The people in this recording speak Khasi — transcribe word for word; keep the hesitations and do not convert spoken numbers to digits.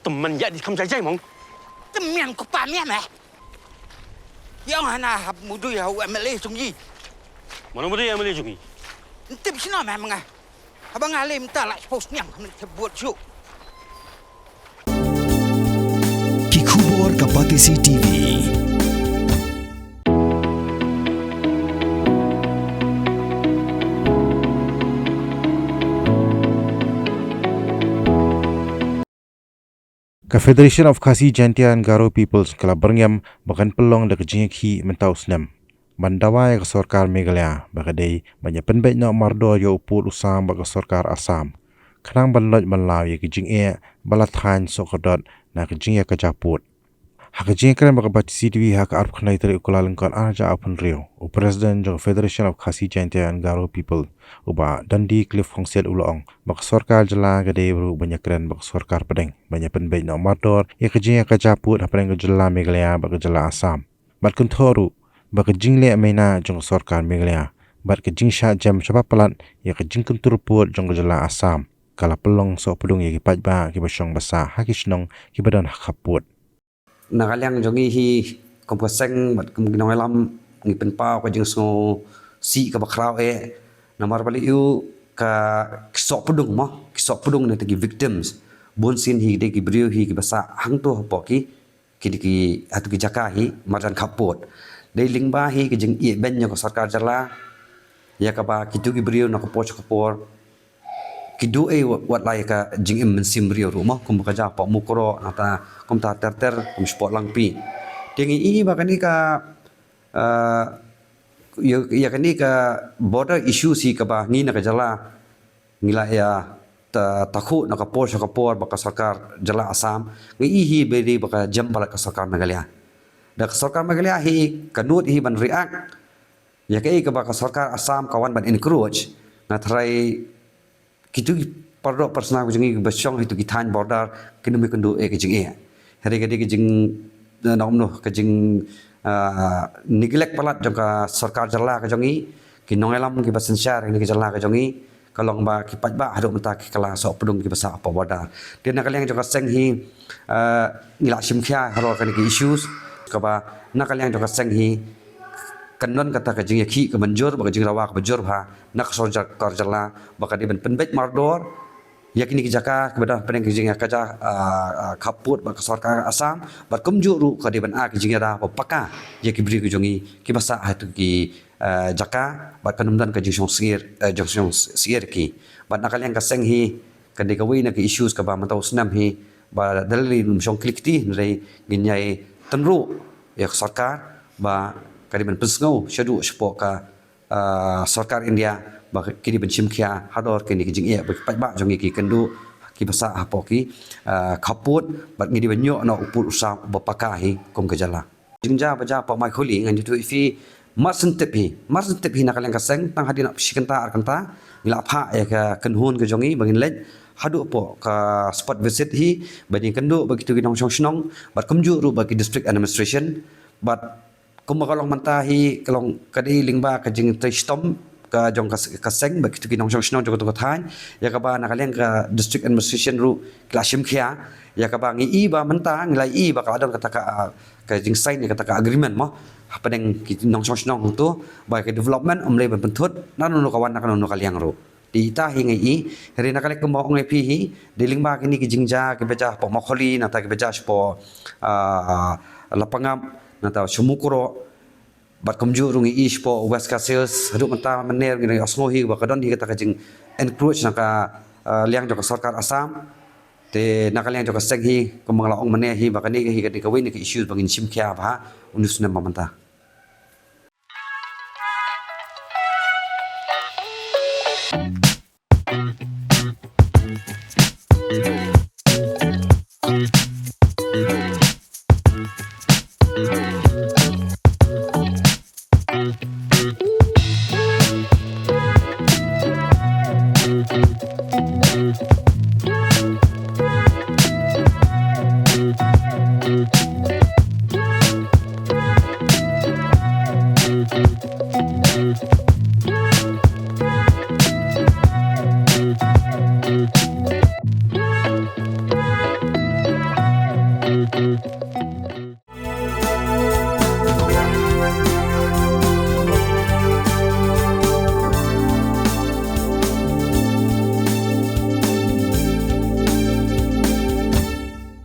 Tymmen ïa di kham jai jai mong. Tymmen ko pa mian eh. Ïa nga na hap mudui ha u M L A jong i. Mano mudui M L A jong i? Ntip sino meh menga. Haba nga lem ta la post niang khamne te buat ju. Ki khubor ka Batesi T V. Ka Federation of Khasi Jaintia and Garo Peoples ka la byrngem ba kan pynlong da ka jingïakhih mynta u snem ban dawa ïa ka sorkar Meghalaya ba ka dei ban ïa pynbeit noh mardor ïa u pud u sam bad ka sorkar Assam, khnang ban lait ban law ïa ka jingeh ba la thaiñ soh kdot na ka jingïakajia pud. Ha ka jingïakren bad ka Batesi T V ha ka arphew khyndai tarik u Kyllalyngkot arhajar arphew hynriew, u President jong ka Federation of Khasi Jaintia and Garo People, u Bah Dundee Cliff Khongsiat, u la ong ba ka sorkar jylla ka dei ruh ban ïakren bad ka sorkar pdeng ban ïa pynbeit noh mardor ïa ka jingïakajia pud hapdeng ka jylla Meghalaya bad ka jylla Assam. Bad kynthoh ruh ba ka jingleh maïnah jong ka sorkar Meghalaya bad ka jingshah jem shaba palat ïa ka jingkyntur pud jong ka jylla Assam ka la pynlong sohpdung ïa ki paidbah kiba shong ba sah ha ki shnong kiba don ha khappud. Na ka liang jong ngi hi kum ka seng bad kum ki nongïalam ngi pynpaw ka jingsngewsih kaba khraw eh. Namar ba lei u ka ki sohpdung mo, ki sohpdung ne te ki victims, bun sien hi dei ki briew hi kiba sah hangto hapoh ki, ki dei ki, hato ki jaka hi marjan khappud. Dei lyngba hi ka jingïehbeiñ jong ka sorkar jylla ïa kaba kito ki briew na ka por sha ka por ki duh ei wat, wat la ïa ka jingim mynsiem briew ruh mo, kum ka jia hapoh Mukroh, nangta kumta ter ter kum shapoh Langpih. Te ngi i ba kane ka, ah, ïa, ïa kane ka border issues hi kaba ngi na ka jylla ngi la ïa ta, takhuh na ka por sha ka por bad ka sorkar jylla Assam. Ngi i hi ba dei ba ka jem palat ka sorkar Meghalaya. Da ka sorkar Meghalaya hi ka nud hi ban react ïa kaei kaba ka sorkar Assam ka wan ban encroach. Nga tharai kito ki para doh para snam ka jong ngi ba shong hato ki thaiñ border kin ym ïakynduh eh ka jingeh. Hynrei ka dei ka jing, na, na kumno, ka jing, ah, neglect palat jong ka sorkar jylla ka jong ngi, ki nongïalam kiba synshar ïa kane ka jylla ka jong ngi, ka long ba ki paidbah haduh mynta ki kylla sohpdung kiba sah hapoh border. Te na ka liang jong ka seng hi, ah, ngi la shim khia halor kane ka issues kaba na ka liang jong ka seng hi kan don kata ka jingïakhih kaba jur bad ka jingdawa kaba jur bha na ka sorkar jylla ba ka dei ban pynbeit mardor ïa kine ki jaka kiba don hapdeng ka jingïakajia, ah, ah, khappud bad ka sorkar Assam, bad kumjuh ruh ka dei ban ai ka jingïada ba paka ïa ki briew ki jong ngi kiba sah hato ki, ah, jaka bad kan ym don ka jingshongsyier, eh, jingshongsyier ki. Bad na ka liang ka seng hi ka dei kawei na ki issues kaba mynta u snem hi ba da lei ym shong kli kti, hynrei ngin ïai tynruh ïa ka sorkar ba ka dei ban pynsngew shaduh shapoh ka, ah, sorkar India ba ki dei ban shim khia halor kine ki jingeh ba ki paidbah jong ngi ki kynduh kiba sah hapoh ki, ah, khappud bad ngi dei ban ïoh noh u pud u sam ba paka hi kum ka jylla. Jingjia ba jia hapoh Maikhuli ngan ïathuh ïa phi, mar shen tip hi, mar shen tip hi na ka liang ka seng tang hadien shi kynta ar kynta ngi la phah ïa ka kynhun ka jong ngi ba ngin leit haduh hapoh ka spot visit hi ba ngin kynduh bad kito ki nongshong shnong bad kumjuh ruh bad ki district administration. Bad kumba ka long mynta hi ka long ka dei lyngba ka jingtrei shitom ka jong ka, ka seng bad kito ki nongshong shnong jong kato ka thaiñ, ïa kaba na ka liang ka district administration ruh ki la shim khia, ïa kaba ngi i ba mynta ngi la i ba ka la don kata ka, ah, ka jingsign ïa kata ka agreement mo hapdeng ki nongshong shnong hangto ba ka development ym lei ban pynthut na kano kano ka wan na kano kano ka liang ruh. Te ita hi ngi i, hynrei na ka liang kumba ong ïa phi hi, dei lyngba kine ki jingjia kiba jia hapoh Maikhuli, nangta kiba jia shapoh, ah, Lapangap, nangta sha Mukroh, bad kumjuh ruh ngi i shapoh West Khasi Hills, haduh mynta mynne ngi ïohsngew hi ba ka don hi kata ka jing encroach na ka, ah, liang jong ka sorkar Assam. Te na ka liang jong ka seng hi kumba nga la ong mynne hi ba kane hi ka dei kawei na ka issues ba ngin shim khia bha ha une u snem ba mynta.